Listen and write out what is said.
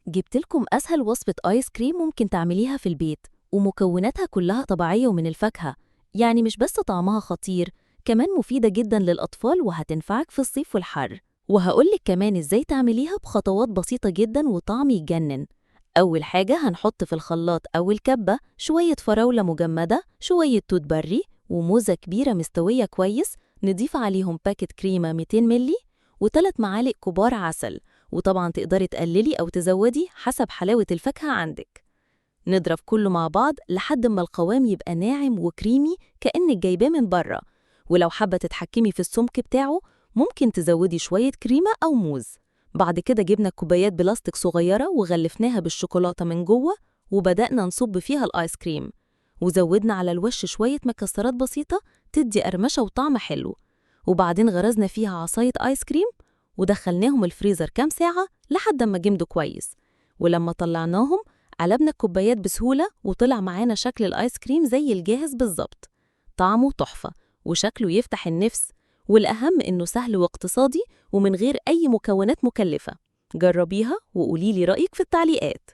جبتلكم أسهل وصفة آيس كريم ممكن تعمليها في البيت، ومكوناتها كلها طبيعية ومن الفاكهة، يعني مش بس طعمها خطير، كمان مفيدة جدا للأطفال وهتنفعك في الصيف والحر. وهقولك كمان إزاي تعمليها بخطوات بسيطة جدا وطعم يجنن. أول حاجة هنحط في الخلاط أو الكبة شوية فراولة مجمدة، شوية توت بري، وموزة كبيرة مستوية كويس، نضيف عليهم باكت كريمة 200 ملي و3 معالق كبار عسل، وطبعا تقدري تقللي أو تزودي حسب حلاوة الفاكهة عندك. نضرب كله مع بعض لحد ما القوام يبقى ناعم وكريمي كأنك جايباه من بره، ولو حابة تتحكمي في السمك بتاعه ممكن تزودي شوية كريمة أو موز. بعد كده جبنا كوبايات بلاستيك صغيرة وغلفناها بالشوكولاتة من جوه وبدأنا نصب فيها الآيس كريم، وزودنا على الوش شوية مكسرات بسيطة تدي قرمشة وطعم حلو، وبعدين غرزنا فيها عصاية آيس كريم ودخلناهم الفريزر كام ساعة لحد ما جمدوا كويس. ولما طلعناهم قلبنا الكوبايات بسهولة وطلع معانا شكل الآيس كريم زي الجاهز بالظبط. طعمه تحفة وشكله يفتح النفس، والأهم إنه سهل واقتصادي ومن غير أي مكونات مكلفة. جربيها وقوليلي رأيك في التعليقات.